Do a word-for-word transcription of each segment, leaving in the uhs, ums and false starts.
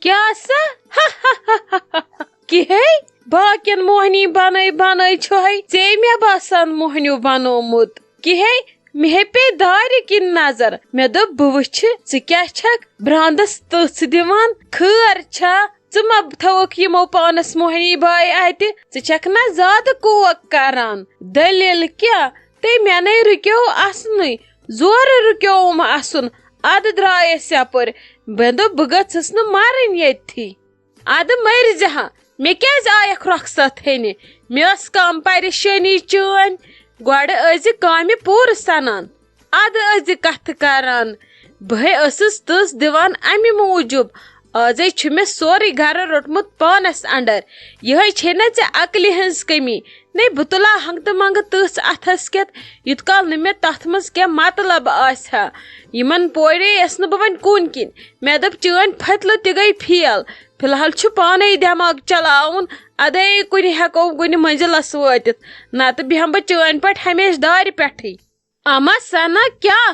کیٛاہ سا؟ کِہے؟ باقین موہنی بنٲے بنٲے چھُہے ژے مےٚ باسان موہنیو بنومُت۔ کِہے؟ مےٚ ہے پیٚیہِ دارِ کِنۍ نظر۔ مےٚ دوٚپ، بہٕ وٕچھِ، ژٕ کیٛاہ چھکھ براندس تٕژھ دِوان؟ خٲر چھا؟ ژٕ مہ تھٲوکھ یِمو پانس موہنی باے اتہِ۔ ژٕ چھکھ نہ زیادٕ کوک کران؟ دٔلیٖل کیٛاہ؟ تٔمۍ مےٚ نے رُکیو اسنُے، زورٕ رُکیوم اسُن۔ ادٕ درٛایس یپٲرۍ۔ مےٚ دوٚپ، بہٕ گٔژھٕس نہٕ مرٕنۍ ییٚتھی۔ ادٕ مٔرۍ زِ ہا، مےٚ کیٛازِ آیکھ رۄخصت ہینہِ؟ مےٚ ٲس کم پریشٲنی چٲنۍ۔ گۄڈٕ ٲسۍ زِ کامہِ پوٗرٕ سنان، ادٕ ٲسۍ زِ کتھٕ کران۔ بہٕ ہے ٲسٕس تٕژھ دِوان امہِ موٗجوٗب۔ آزے چھُ مےٚ سورُے گرٕ روٚٹمُت پانس انڈر۔ یِہے چھے نہ ژےٚ عقلہِ ہٕنٛز کٔمی۔ نے بہٕ تُلہٕ ہا ہنٛگتہٕ منٛگہٕ تٕژھ اتھس کٮ۪تھ، یوٗت کال نہٕ مےٚ تتھ منٛز کینٛہہ مطلب آسہِ ہا۔ یِمن پورے ٲس نہٕ بہٕ وۄنۍ کُن کِنۍ۔ مےٚ دوٚپ، چٲنۍ پھٔتلہٕ تہِ گٔے فیل۔ فی الحال چھُ پانے دٮ۪ماغ چلاوُن، ادے کُنہِ ہٮ۪کو کُنہِ منزلس وٲتِتھ، نتہٕ بیٚہمہٕ بہٕ چٲنۍ پٲٹھۍ ہمیشہٕ دارِ پٮ۪ٹھٕے۔ اما سنا، کیٛاہ؟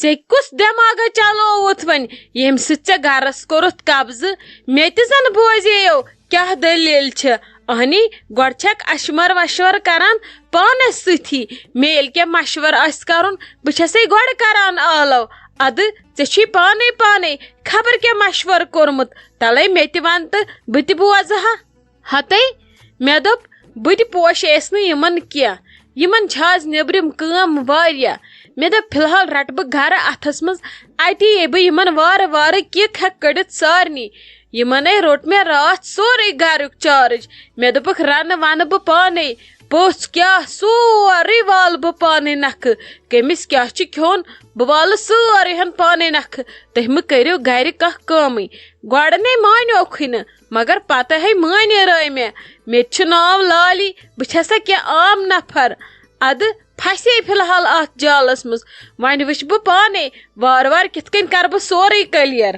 ژےٚ کُس دٮ۪ماغا چلووُتھ وۄنۍ، ییٚمہِ سۭتۍ ژےٚ گرس کوٚرُتھ قبضہٕ؟ مےٚ تہِ زن بوزییو کیٛاہ دٔلیٖل چھِ۔ اہنی، گۄڈٕ چھکھ اشمر وشور کران پانس سۭتی۔ مےٚ ییٚلہِ کینٛہہ مشور آسہِ کرُن، بہٕ چھسے گۄڈٕ کران آلو۔ ادٕ ژےٚ چھُے پانے پانے خبر کیٛاہ مشور کوٚرمُت۔ تلے مےٚ تہِ ون تہٕ بہٕ تہِ بوزٕ ہا۔ ہتے، مےٚ دوٚپ، بہٕ تہِ پوشییس نہٕ یِمن کینٛہہ۔ یِمن چھِ آز نیٚبرِم کٲم واریاہ۔ مےٚ دوٚپ، فی الحال رٹہٕ بہٕ گرٕ اتھس منٛز، اتی ییٚلہِ بہٕ یِمن وارٕ وارٕ کِک ہٮ۪کہٕ کٔڑِتھ سارنٕے۔ یِمنے روٚٹ مےٚ راتھ سورُے گرُک چارج۔ مےٚ دوٚپُکھ، رنہٕ ونہٕ بہٕ پانے، پوٚژھ کیٛاہ، سورُے والہٕ بہٕ پانے نکھٕ۔ کٔمِس کیٛاہ چھُ کھیوٚن، بہٕ والہٕ سورُے ہن پانے نکھٕ۔ تُہۍ مہٕ کٔرِو گرِ کانٛہہ کٲمٕے۔ گۄڈٕ نے مانیوکھٕے نہٕ، مگر پتہٕ ہے مٲنۍ رٲے مےٚ۔ مےٚ تہِ چھُ ناو لالی، بہٕ چھَسا کینٛہہ عام نفر؟ ادٕ پھسے فی الحال اتھ جالس منٛز۔ وۄنۍ وٕچھٕ بہٕ پانے، وارٕ وارٕ کِتھ کٔنۍ کرٕ بہٕ سورُے کلیر۔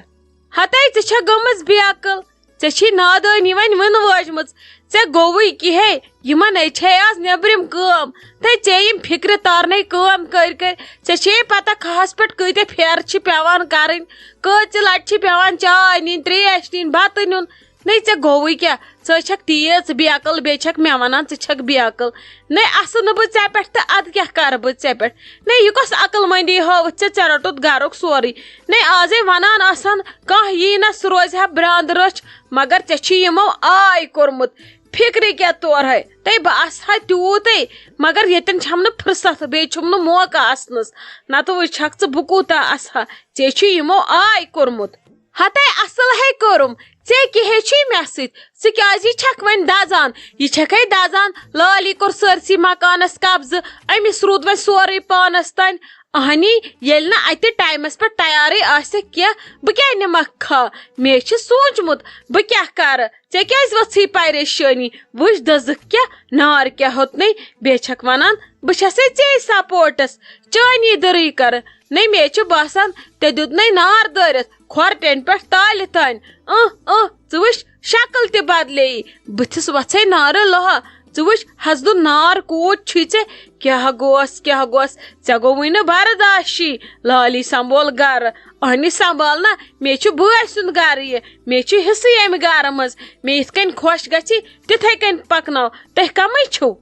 ہتے، ژےٚ چھےٚ گٔمٕژ بے عقل، ژےٚ چھے نادٲنی وۄنۍ وٕنہٕ وٲجمٕژ۔ ژےٚ گوٚوُے کِہے، یِمن ہے چھے آز نیٚبرِم کٲم۔ تہٕ ژےٚ یِم فِکرِ تارنے کٲم کٔرۍ کٔرۍ، ژےٚ چھے پتہ کھہس پٮ۪ٹھ کۭتیاہ پھیرٕ چھِ پٮ۪وان کرٕنۍ، کۭژِ لٹہِ چھِ پٮ۪وان چاے نِنۍ، ترٛیش نِنۍ، بتہٕ نیُن۔ نے، ژےٚ گوٚوُے کیٛاہ؟ ژٕ چھکھ تیٖژ بے عقل، بیٚیہِ چھکھ مےٚ ونان ژٕ چھکھ بے عقل۔ نے، اسہٕ نہٕ بہٕ ژےٚ پٮ۪ٹھ تہٕ ادٕ کیٛاہ کرٕ بہٕ ژےٚ پٮ۪ٹھ؟ نے، یہِ کۄس عقل مندی ہٲوٕتھ ژےٚ؟ ژےٚ روٚٹُتھ گرُک سورُے۔ نے، آزے ونان آسان، کانٛہہ یی نہ، سُہ روزِ ہا براند رٔچھ، مگر ژےٚ چھُے یِمو آے کوٚرمُت۔ فِکرِ کیٛاہ تورہے؟ تَے بہٕ آسہٕ ہا تیوٗتے، مگر ییٚتٮ۪ن چھَم نہٕ فرصت، بیٚیہِ چھُم نہٕ موقعہٕ آسنَس۔ نَتہٕ وٕچھَکھ ژٕ بہٕ کوٗتاہ آسہٕ ہا، ژےٚ چھُے یِمو آے کوٚرمُت۔ ہتے اصل ہے کوٚرُم، ژےٚ کیٛاہ ہے چھُے مےٚ سۭتۍ؟ ژٕ کیٛازِ یہِ چھَکھ وۄنۍ دَزان؟ یہِ چھَکھ ہے دَزان، لالی کوٚر سٲرسٕے مکانَس قبضہٕ، أمِس روٗد وۄنۍ سورُے پانَس تانۍ۔ اہنی، ییٚلہِ نہٕ اتہِ ٹایمس پٮ۪ٹھ تیارٕے آسٮ۪کھ کینٛہہ، بہٕ کیٛاہ نِمکھ کھا؟ مےٚ چھُ سوٗنچمُت، بہٕ کیٛاہ کرٕ؟ ژےٚ کیٛازِ ؤژھٕے پریشٲنی؟ وٕچھ، دٔزٕکھ کیٛاہ، نار کیٛاہ ہوٚتنٕے؟ بیٚیہِ چھکھ ونان، بہٕ چھسے ژے سپورٹس، چٲنی دٔرٕے کرٕ۔ نے، مےٚ چھُ باسان، ژےٚ دیُتنَے نار دٲرِتھ، کھۄر ٹٮ۪نہِ پٮ۪ٹھ تالہِ تانۍ۔ اۭں، اۭں، ژٕ وٕچھ، شکل تہِ بدلے۔ بٕتھِس وۄژھے نارٕ لوہہ۔ ژٕ وٕچھ، حسدُن نار کوٗت چھُے ژےٚ؟ کیٛاہ گوس، کیٛاہ گوس؟ ژےٚ گوٚوُے نہٕ برداشی۔ لالی سنبھول گرٕ۔ اہنہِ سنبھال نہ، مےٚ چھُ بٲے سُنٛد گرٕ یہِ۔ مےٚ چھُ حصہٕ ییٚمہِ گرٕ منٛز۔ مےٚ یِتھ کٔنۍ خۄش گژھِ، تِتھے کٔنۍ پکناو۔ تُہۍ کمٕے چھِو؟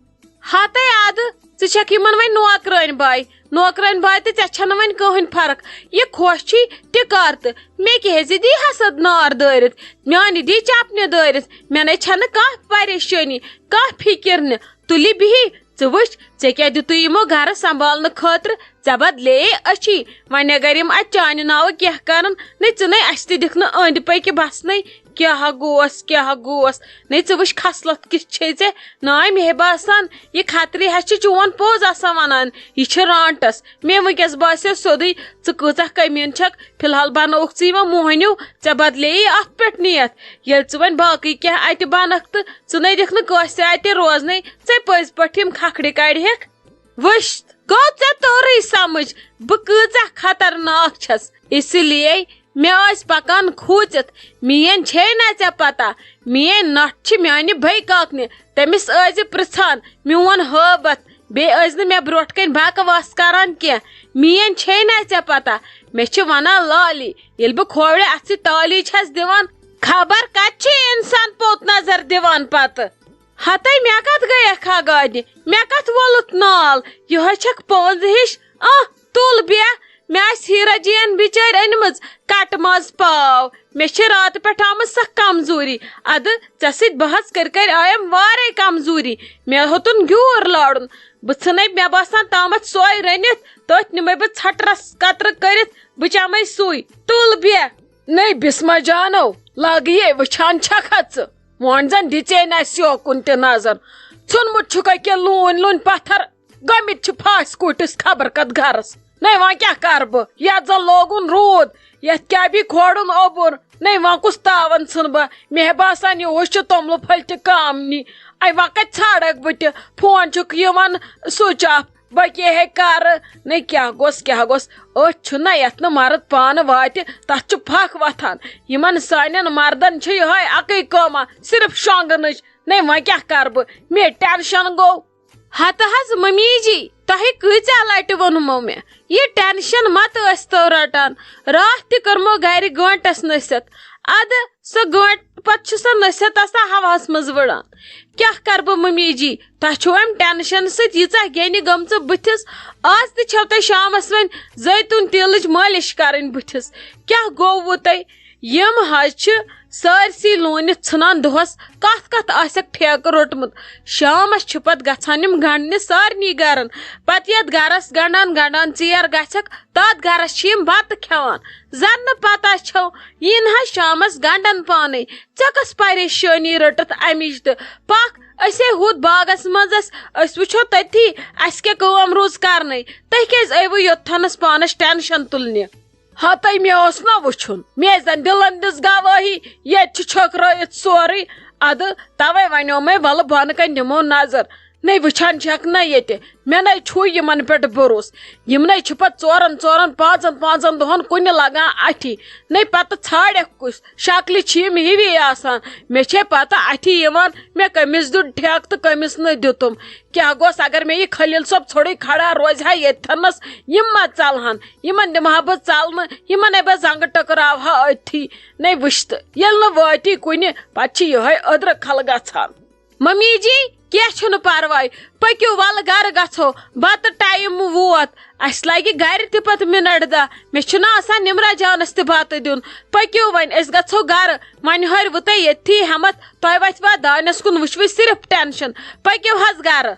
ہتے ادٕ، ژٕ چھکھ یِمن وۄنۍ نوکرٲنۍ باے۔ نوکرٲنۍ باے تہٕ ژےٚ چھنہٕ وۄنۍ کٕہٕنۍ فرق۔ یہِ خۄش چھُے تہِ کر تہٕ۔ مےٚ کیٛازِ دی حسد نار دٲرِتھ؟ میانہِ دی چپنہِ دٲرِتھ۔ مےٚ نے چھنہٕ کانٛہہ پریشٲنی، کانٛہہ فکر نہٕ۔ تُلہِ بِہی، ژٕ وٕچھ، ژےٚ کیٛاہ دیُتُے یِمو گرٕ سنبھالنہٕ خٲطرٕ؟ ژےٚ بدلے أچھی۔ وۄنۍ اگر یِم اتہِ چانہِ ناوٕ کینٛہہ کرن، نے ژٕ نے اسہِ تہِ دِکھ نہٕ أنٛدۍ پٔکۍ بسنَے۔ کیٛاہ گوس، کیٛاہ گوس؟ نے ژٕ وٕچھ، خصلت کِژھ چھے ژےٚ۔ ناے، مےٚ ہے باسان، یہِ کھتری ہا چھِ چون پوٚز آسان ونان۔ یہِ چھِ رانٹس۔ مےٚ وٕنکیٚس باسیو سیوٚدُے، ژٕ کۭژاہ کٔمیٖن چھکھ۔ فی الحال بنووُکھ ژٕ یِمو موہنیو، ژےٚ بدلے یی اتھ پٮ۪ٹھ نیت۔ ییٚلہِ ژٕ وۄنۍ باقٕے کینٛہہ اتہِ بنکھ تہٕ ژٕ نے دِکھ نہٕ کٲنٛسہِ اتہِ روزنَے، ژے پٔزۍ پٲٹھۍ یِم کھکھرِ کڑِہکھ۔ وٕچھ، گوٚو ژےٚ توٚرُے سمجھ بہٕ کۭژاہ خطرناک چھس۔ اسی لیے مےٚ ٲسۍ پکان کھوٗژِتھ۔ میٲنۍ چھے نہ ژےٚ پتہ، میٲنۍ نۄٹھ چھِ میانہِ بھے کاکنہِ۔ تٔمِس ٲسۍ زِ پرژھان میون ہٲبتھ، بیٚیہِ ٲسۍ نہٕ مےٚ برونٛٹھ کنہِ بکواس کران کینٛہہ۔ میٲنۍ چھے نہ ژےٚ پتہ، مےٚ چھِ ونان لالی، ییٚلہِ بہٕ کھوورِ اتھٕ سۭتۍ تالی چھس دِوان، خبر کتہِ چھُ انسان پوٚت نظر دِوان پتہٕ۔ ہتے مےٚ کتھ گٔیکھ ہا گادِ، مےٚ کتھ وولُتھ نال، یِہوٚے چھکھ پونٛزٕ ہِش۔ آہ، تُل بیٚہہ، مےٚ آسہِ ہیٖرا جین بِچٲرۍ أنمٕژ کٹہٕ ماز پاو۔ مےٚ چھِ راتہٕ پٮ۪ٹھ آمٕژ سخ کمزوٗری۔ ادٕ ژےٚ سۭتۍ بحث کٔرۍ کٔرۍ آیم وارے کمزوٗری۔ مےٚ ہیوٚتُن گیوٗر لارُن۔ بہٕ ژھٕنے مےٚ باسان تامتھ سۄے رٔنِتھ، تٔتھۍ نِمے بہٕ ژھٹرس قطرٕ کٔرِتھ، بہٕ چمے سُے۔ تُل بیٚہہ۔ نے بسمہ جانو، لگیے وٕچھان چھکھا ژٕ؟ وۄنۍ زن دِژے نہٕ اَسہِ یوکُن تہِ نظر۔ ژھُنمُت چھُکھ أکیاہ لوٗنۍ لوٗنۍ پتھر، گٔمٕتۍ چھِ پھاسہِ کُٹھِس خبر کتھ گرس۔ نے وۄنۍ کیٛاہ کرٕ بہٕ؟ یتھ زن لوگُن روٗد، یتھ کیٛاہ بیٚیہِ کھوڑُن اوٚبُر۔ نے وۄنۍ کُس تاون ژھٕنہٕ بہٕ؟ مےٚ باسان یِہُس چھُ توٚملہٕ پھٔلۍ تہِ کم نی۔ اے وۄنۍ کتہِ ژھانڈکھ بہٕ تہِ؟ فون چھُکھ یِوان سُچ آف۔ بہٕ کیٛاہ ہے کرٕ؟ نے کیٛاہ گوٚژھ، کیٛاہ گوٚژھ؟ أتھۍ چھُنہ یتھ نہٕ مرد پانہٕ واتہِ، تتھ چھُ پھکھ وۄتھان۔ یِمن سانٮ۪ن مردن چھِ یِہوٚے اکٕے کٲمہ، صرف شۄنٛگنٕچ۔ نے وۄنۍ کیٛاہ کرٕ بہٕ؟ مےٚ ٹینشن گوٚو۔ ہتہٕ حظ ممی جی، تۄہہِ کۭژاہ لٹہِ ووٚنمو مےٚ، یہِ ٹینشن مت ٲسۍتو رٹان۔ راتھ تہِ کٔرمو گرِ گٲنٹس نٔستھ۔ ادٕ سۄ گٲنٹہٕ پتہٕ چھِ سۄ نٔستھ آسان ہوہس منٛز وٕڑان۔ کیٛاہ کرٕ بہٕ ممی جی؟ تۄہہِ چھُو امہِ ٹینشن سۭتۍ ییٖژاہ گیٚنہِ گٔمژٕ بٕتھِس۔ آز تہِ چھو تۄہہِ شامس وۄنۍ زیتون تیلٕچ مٲلِش کرٕنۍ بٕتھِس۔ کیٛاہ گوٚووُ تۄہہِ؟ یِم حظ چھِ سٲرسٕے لوٗنِتھ ژھٕنان دۄہس، کتھ کتھ آسٮ۪کھ ٹھیکہٕ روٚٹمُت۔ شامس چھِ پتہٕ گژھان یِم گنڈنہِ سارنٕے گرن۔ پتہٕ یتھ گرس گنڈان گنڈان ژیر گژھٮ۪کھ، تتھ گرس چھِ یِم بتہٕ کھٮ۪وان۔ زن نہٕ پتہ چھو، یِن حظ شامس گنڈن پانے۔ ژےٚ کۄس پریشٲنی رٔٹٕتھ امِچ تہٕ؟ پکھ، أسے ہُتھ باغس منٛز ٲسۍ، أسۍ وٕچھو تٔتھی اسہِ کیٛاہ کٲم روٗز کرنَے۔ تُہۍ کیٛازِ ٲیوٕ یوٚتتھنس پانس ٹینشن تُلنہِ؟ ہتے مےٚ اوس نہ وٕچھُن، مےٚ زن دِلن دِژ گوٲہی، ییٚتہِ چھُ چھٔکرٲیِتھ سورُے۔ ادٕ توے ونیو مےٚ، ولہٕ بۄنہٕ کنہِ دِمو نظر۔ نے وٕچھان چھکھ نہ ییٚتہِ، مےٚ نے چھُے یِمن پٮ۪ٹھ بروسہٕ۔ یِم نے چھِ پتہٕ ژورن ژورن پانٛژن پانٛژن دۄہن کُنہِ لگان اتھی۔ نے پتہٕ ژھانڈکھ کُس، شکلہِ چھِ یِم ہِوی آسان۔ مےٚ چھے پتہ اتھی یِوان مےٚ کٔمِس دیُت ٹھیکہٕ تہٕ کٔمِس نہٕ دیُتُم۔ کیٛاہ گوٚژھ اگر مےٚ یہِ خلیل صٲب ژھوٚرُے کھڑا روزِ ہا ییٚتھنس؟ یِم ما ژلہن؟ یِمن دِمہٕ ہا بہٕ ژلنہٕ، یِمن ہے بہٕ زنٛگہٕ ٹکراوٕ ہا أتھی۔ نے وٕچھ تہٕ، ییٚلہِ نہٕ وٲتی کُنہِ، پتہٕ چھِ یِہوٚے أدرٕ کھل گژھان۔ ممی جی، کینٛہہ چھُنہٕ پرواے، پٔکِو ولہٕ گرٕ گژھو، بتہٕ ٹایم ووت، اسہِ لگہِ گرِ تہِ پتہٕ منٹ دہ، مےٚ چھُنہٕ آسان نمرہ جانس تہِ بتہٕ دیُن۔ پٔکِو وۄنۍ، أسۍ گژھو گرٕ، وۄنۍ ہٲرِوٕ تۄہہِ ییٚتھی ہٮ۪متھ، تۄہہِ وتھِ وا دانٮ۪س کُن وٕچھوٕے صرف ٹینشن۔ پٔکِو حظ گرٕ۔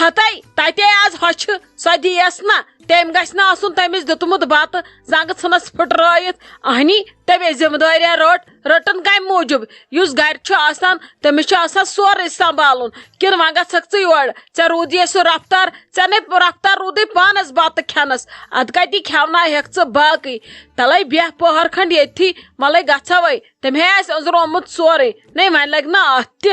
ہتے، تتے آز ہۄچھِ، سۄ دِیس نہ، تٔمۍ گژھِ نہٕ آسُن تٔمِس دیُتمُت بتہٕ، زنٛگہٕ ژھٕنس پھٕٹرٲیِتھ۔ اہنی، تٔمۍ ذمہٕ دٲریہ رٔٹ، رٔٹٕن کمہِ موٗجوٗب؟ یُس گرِ چھُ آسان، تٔمِس چھُ آسان سورُے سنبھالُن۔ کِنہٕ وۄنۍ گژھکھ ژٕ یورٕ؟ ژےٚ روٗدیے سُہ رفتار، ژےٚ نے رفتار روٗدُے پانس بتہٕ کھٮ۪نس۔ ادٕ کتی کھٮ۪وناوہکھ ژٕ باقٕے؟ تلے بیٚہہ پۄہر کھنڈ ییٚتھی، وۄلے گژھوے۔ تٔمۍ ہے آسہِ أنٛزرومُت سورُے، نے وۄنۍ لگہِ نہ اتھ تہِ۔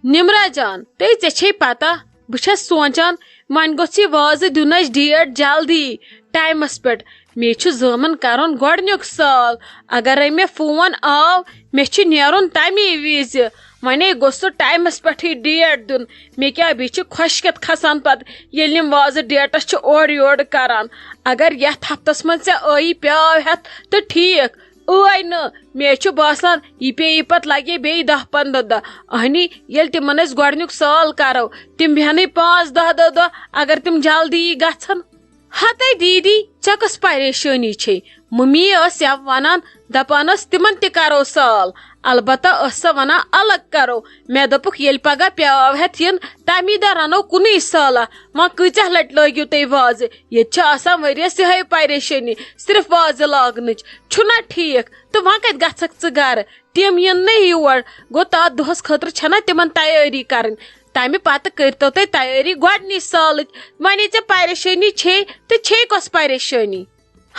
نمرہ جان، تہٕ ژےٚ چھے پتہ، بہٕ چھس سونچان، وۄنۍ گوٚژھ یہِ وازٕ دیُن اسہِ ڈیٹ جلدی، ٹایمس پٮ۪ٹھ۔ مے چھُ زٲمن کرُن گۄڈنیُک سال۔ اگرے مےٚ فون آو، مےٚ چھُ نیرُن تمی وِزِ۔ وۄنے گوٚژھ سُہ ٹایمس پٮ۪ٹھٕے ڈیٹ دیُن۔ مےٚ کیٛاہ، بیٚیہِ چھِ خۄشکٮ۪تھ کھسان پتہٕ، ییٚلہِ یِم وازٕ ڈیٹس چھِ اورٕ یورٕ کران۔ اگر یتھ ہفتس منٛز ژےٚ ٲیی پیاو ہٮ۪تھ تہٕ ٹھیک، ٲے نہٕ، مےٚ چھُ باسان، یہِ پیٚیہِ پتہٕ لگے بیٚیہِ دَہ پنٛداہ دۄہ۔ اہنی، ییٚلہِ تِمن أسۍ گۄڈنیُک سال کرو، تِم بیٚہنٕے پانٛژھ دَہ دَہ دۄہ، اگر تِم جلدی گژھن۔ ہتے دیدی، ژےٚ کۄس پریشٲنی چھے؟ ممی ٲس یَوٕ ونان، دپان ٲس، تِمن تہِ کرو سال۔ البتہ ٲس سۄ ونان، الگ کرو۔ مےٚ دوٚپُکھ، ییٚلہِ پگاہ پیاو ہٮ۪تھ یِن، تمی دۄہ رنو کُنُے سالہ۔ وۄنۍ کۭژاہ لٹہِ لٲگِو تُہۍ وازٕ؟ ییٚتہِ چھِ آسان ؤریس یِہے پریشٲنی، صرف وازٕ لاگنٕچ۔ چھُنہ ٹھیک؟ تہٕ وۄنۍ کتہِ گژھکھ ژٕ گرٕ؟ تِم یِن نہٕ یور۔ گوٚو، تتھ دۄہس خٲطرٕ چھنہ تِمن تیٲری کرٕنۍ۔ تمہِ پتہٕ کٔرۍتو تُہۍ تیٲری گۄڈنِچ سالٕچ۔ وۄنۍ ژےٚ پریشٲنی چھے تہٕ چھے کۄس پریشٲنی؟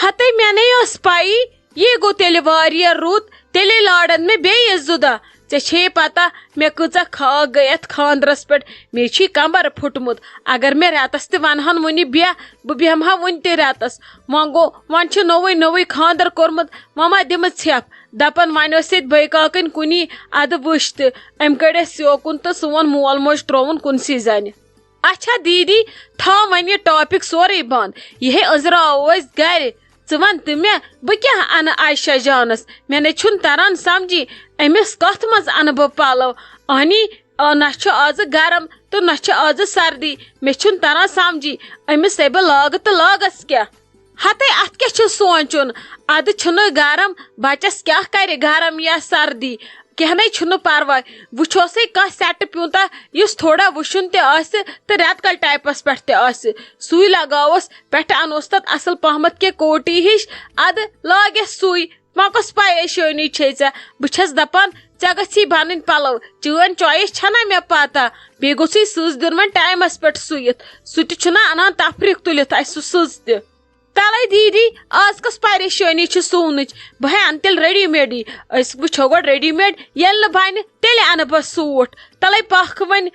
ہتے، مےٚ نے ٲس پَیی، یی گوٚو تیٚلہِ واریاہ رُت، تیٚلے لارن مےٚ بیٚیہِ زٕ دۄہ۔ ژےٚ چھے پتہ، مےٚ کۭژاہ خاک گٔے یتھ خاندرس پٮ۪ٹھ۔ مے چھُے کمبر پھُٹمُت۔ اگر مےٚ رٮ۪تس تہِ ونہن وُنہِ بیٚہہ، بہٕ بیٚہمہٕ ہا وُنہِ تہِ رٮ۪تس۔ وۄنۍ گوٚو، وۄنۍ چھُ نوٚوُے نوٚوُے خاندر کوٚرمُت، وۄنۍ ما دِمہٕ ژھٮ۪پھ؟ دپان وۄنۍ ٲسۍ ییٚتہِ بٲے کاکٕنۍ کُنی، ادٕ وٕچھ تہٕ أمۍ کڑِ اَسہِ یوکُن تہٕ سون مول موج ترٛووُن کُنسٕے زنہِ۔ اچھا دیدی، تھاو وۄنۍ یہِ ٹاپک سورُے بنٛد۔ یِہے أنٛزراوو أسۍ گرِ۔ ژٕ وَن تہٕ مےٚ، بہٕ کیٛاہ اَنہٕ عائشہ جانَس؟ مےٚ نے چھُنہٕ تَران سَمجھی، أمِس کَتھ منٛز اَنہٕ بہٕ پَلو؟ اَہنی، آ، نہ چھُ آزٕ گرم تہٕ نہ چھُ آزٕ سردی۔ مےٚ چھُنہٕ تَران سَمجھی، أمِس ہے بہٕ لاگہٕ تہٕ لاگَس کیٛاہ؟ ہَتَے اَتھ کیٛاہ چھُ سونٛچُن؟ اَدٕ چھُنہٕ گرم، بَچَس کیٛاہ کَرِ گرم یا سردی؟ کینٛہہ نے چھُنہٕ پَرواے، وٕچھوسٕے کانٛہہ سٮ۪ٹہٕ پیوٗنٛتاہ یُس تھوڑا وُشُن تہِ آسہِ تہٕ رٮ۪تہٕ کالہِ ٹایپَس پٮ۪ٹھ تہِ آسہِ، سُے لَگاووس۔ پٮ۪ٹھٕ اَنوس تَتھ اَصٕل پَہمَتھ کینٛہہ کوٹی ہِش، اَدٕ لاگٮ۪س سُے۔ وۄنۍ کۄس پریشٲنی چھے ژےٚ؟ بہٕ چھَس دَپان، ژےٚ گٔژھی بَنٕنۍ پَلو۔ چٲنۍ choice چھَنا مےٚ پَتہ۔ بیٚیہِ گوٚژھُے سٕژ دیُن وۄنۍ ٹایمَس پٮ۪ٹھ سُوِتھ۔ سُہ تہِ چھُنہ اَنان تَفریٖق تُلِتھ اَسہِ سُہ سٕژ تہِ۔ تَلَے دیٖدی، آز کۄس پریشٲنی چھِ سُونٕچ؟ بہٕ ہے اَنہٕ تیٚلہِ ready made-ی۔ أسۍ وٕچھو گۄڈٕ ready made، ییٚلہِ نہٕ بَنہِ، تیٚلہِ اَنہٕ بہٕ سوٗٹ۔ تَلَے پَکھ وۄنۍ۔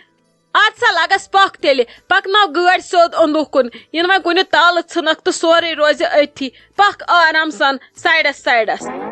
اَدٕ سا لَگَس پَکھ تیٚلہِ۔ پَکناو گٲڑۍ سیوٚد اوٚنٛدُکُن۔ یِنہٕ وۄنۍ کُنہِ تالہٕ ژھٕنَکھ تہٕ سورُے روزِ أتھی۔ پَکھ آرام سان سایڈَس سایڈَس۔